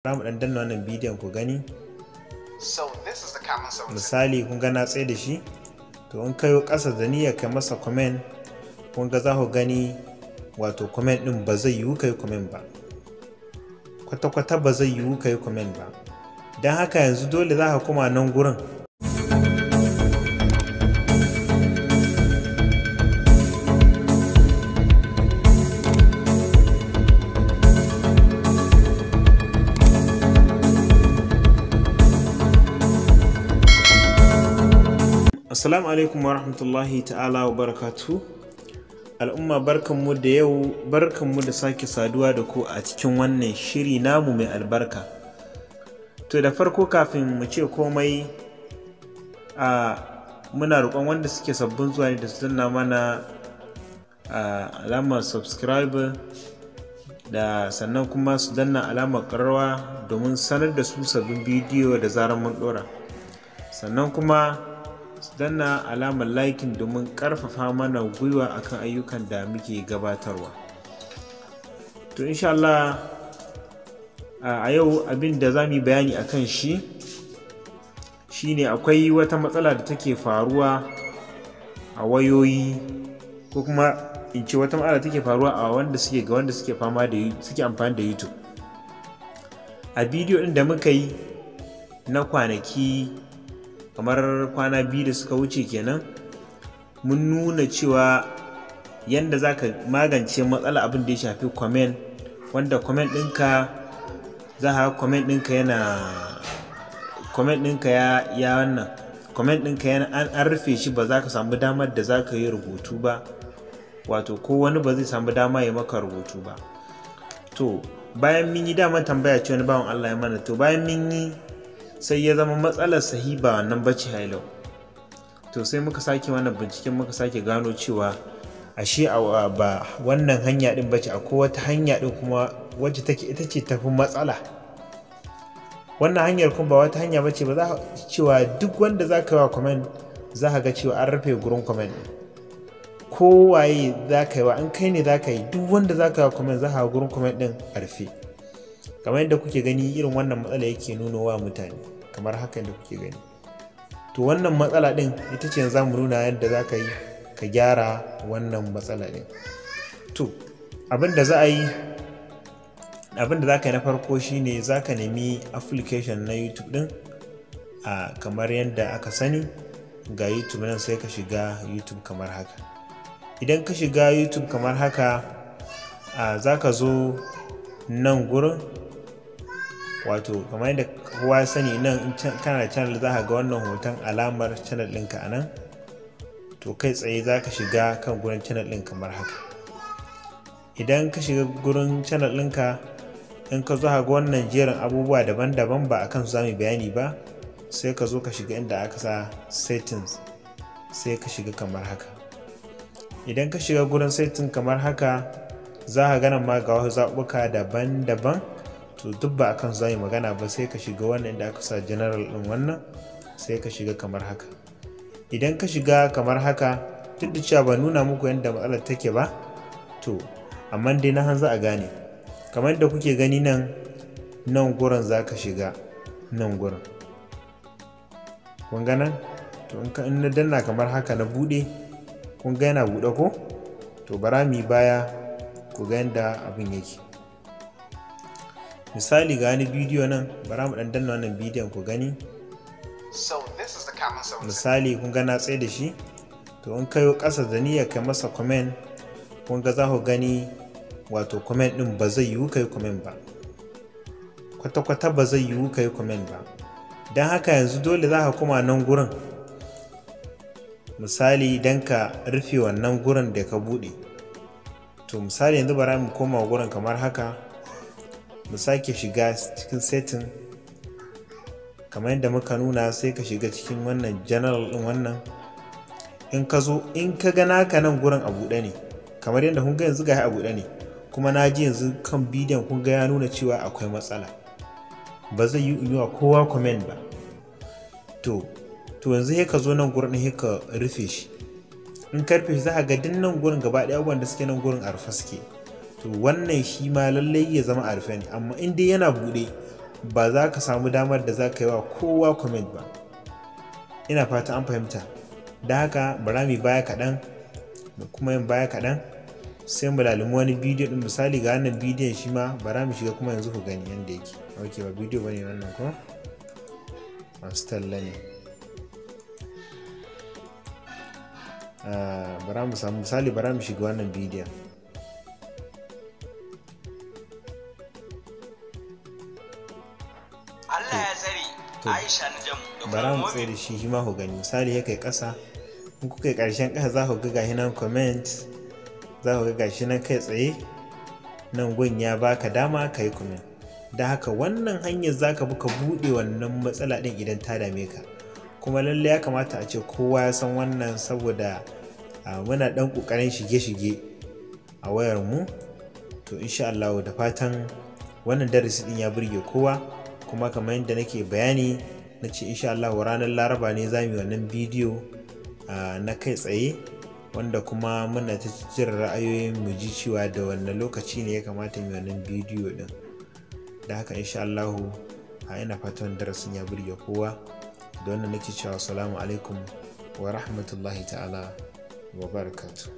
Bara mu ɗan danna wannan bidiyon ku gani. Misali kun ga na tsaye da shi, to in kayo ƙasa da niyyar kai masa comment, kun ga za ku gani wato comment ɗin ba zai yiwu kai comment ba. Kwata-kwata ba zai yiwu kai comment ba. Don haka yanzu dole za ka koma nan gurin. Assalamu alaikum wa rahmatullahi ta'ala wa barakatu. Al'umma, barkanmu da yau, barkanmu da sake saduwa da ku a cikin wannan shiri namu mai albarka. To da farko, kafin mu ce komai, a muna roƙon wanda suke sabbin zuwa ne da su danna mana alamar subscribe da sannan kuma su danna alamar ƙararrawa domin sanar da su sabbin bidiyo da zarar mun ɗora. Sannan kuma su danna alamar liking domin ƙarfafa mana gwiwa akan ayyukan da muke gabatarwa. To insha Allah a yau abin da za mu yi bayani akan shi shine akwai wata matsala da take faruwa a wayoyi, ko kuma in ce wata matsala take faruwa a wanda suke ga wanda suke fama da suke amfani da YouTube. A bidiyo ɗin da muka yi na kwanaki, kamar kwana 2 da suka wuce kenan, mun nuna cewa yanda za ka magance matsala abin da ya shafi comment, wanda comment ɗinka za ka comment ɗinka yana comment ɗinka ya wannan comment ɗinka yana an rufe shi, ba za ka samu damar da za ka yi rubutu ba, wato ko wani ba zai samu dama ya maka rubutu ba. To bayan mun yi, daman tambaya ce wani bawan Allah ya mana. To bayan mun yi, sai ya zama matsalar sahi ba wannan bace hailau. To sai muka sake wannan binciken, muka sake gano cewa ashe ba wannan hanya din bace, akwai wata hanya din kuma wacce take ita ce tafi matsala. Wannan hanyar kuma ba wata hanya bace ba, za cewa duk wanda za ka yi wa comment za ka ga cewa an rufe gurin comment ɗin. Kowaye za ka yi wa, in kai ne za ka yi, duk wanda za ka yi wa comment za ka ga gurin comment ɗin a rufe, kamar yadda kuke gani. Irin wannan matsala yake nuna wa mutane kamar haka yadda kuke gani. To wannan matsala ɗin ita ce za mu nuna yadda za ka yi ka gyara wannan matsala ɗin. To abin da za a yi, abin da za ka yi na farko shine za ka nemi application na YouTube ɗin. A kamar yadda aka sani, ga YouTube nan, sai ka shiga YouTube kamar haka. Idan ka shiga YouTube kamar haka, a za ka zo nan gurin, wato kamar yadda kowa ya sani, nan in kana da channel za ka ga wannan hoton alamar channel ɗinka a nan. To kai tsaye za ka shiga kan gurin channel ɗin kamar haka. Idan ka shiga gurin channel ɗinka, in ka zo ka ga wannan jerin abubuwa daban-daban, ba akan su za mu bayani ba. Sai ka zo ka shiga inda aka sa settings, sai ka shiga kamar haka. Idan ka shiga gurin setting kamar haka, za ka ga nan ma ga wasu zaɓuɓɓuka daban-daban. To duk ba akan su za mu magana ba. Sai ka shiga wannan inda aka sa general ɗin wannan, sai ka shiga kamar haka. Idan ka shiga kamar haka, duk da cewa ban nuna muku yadda matsalar take ba, to amma dai na han za a gane. Kamar yadda kuke gani nan, nan gurin za ka shiga, nan gurin, kun ga nan. To in na danna kamar haka na buɗe, kun ga yana buɗe ko? To bara mu yi baya ku ga yadda abin yake. Misali ga wani bidiyo nan, bara mu ɗan danna wannan bidiyon ku gani. Misali kun ga na tsaye da shi, to in kayo ƙasa da niyyar kai masa comment, kun ga za ku gani wato comment ɗin ba zai yiwu kai comment ba. Kwata-kwata ba zai yiwu kai comment ba. Don haka yanzu dole za ka koma nan gurin, misali don ka rufe wannan gurin da ka buɗe. To misali yanzu bara mu koma gurin kamar haka, mu sake shiga cikin setting kamar yadda muka nuna, sai ka shiga cikin wannan general ɗin wannan. In ka zo, in ka ga naka nan gurin a buɗe ne kamar yadda kun ga yanzu, ga a buɗe ne, kuma na ji yanzu kan bidiyon kun ga ya nuna cewa akwai matsala, ba zai yi in yi wa kowa comment ba. To yanzu sai ka zo nan gurin sai ka rufe shi. In ka rufe shi, za ka ga duk nan gurin gaba ɗaya abubuwan da suke nan gurin a rufe suke. To wannan shi ma lallai ya zama a rufe ne, amma in dai yana buɗe Ba za ka samu damar da za ka yi wa kowa comment ba. Ina fata an fahimta. Da haka bara mu baya kaɗan, mu kuma yin baya kaɗan, sai mu lalumi wani bidiyo ɗin. Misali, ga wannan bidiyon shi ma, bara mu shiga kuma yanzu ku gani yanda yake. Ok, ba bidiyo bane wannan, ko masu talla ne. Bara mu samu misali, bara mu shiga wannan bidiyon. Allah ya tsare Aisha Najam da Bara mu tsaye da shi, shi ma ku gani. Misali, ya kai ƙasa, in kuka yi ƙarshen ƙasa za ku ga gashi nan comment, za ku ga gashi nan kai tsaye nan gun ya baka dama ka yi comment. Da haka wannan hanyar za ka bi ka buɗe wannan matsala ɗin idan ta dame ka. Kuma lallai ya kamata a ce kowa ya san wannan, saboda muna ɗan ƙoƙarin shige-shige a wayar mu. To, insha Allah da fatan wannan darasi ɗin ya burge kowa. Kuma kamar yadda nake bayani, na ce insha Allah ranar Laraba ne za mu yi wannan bidiyo na kai tsaye, wanda kuma muna ta jin ra'ayoyin mu ji cewa da wannan lokaci ne ya kamata mu yi wannan bidiyo din. Da haka insha Allah ina fatan darasin ya burge kowa. Da wannan nake cewa assalamu alaikum wa rahmatullahi ta'ala wa barakatuh.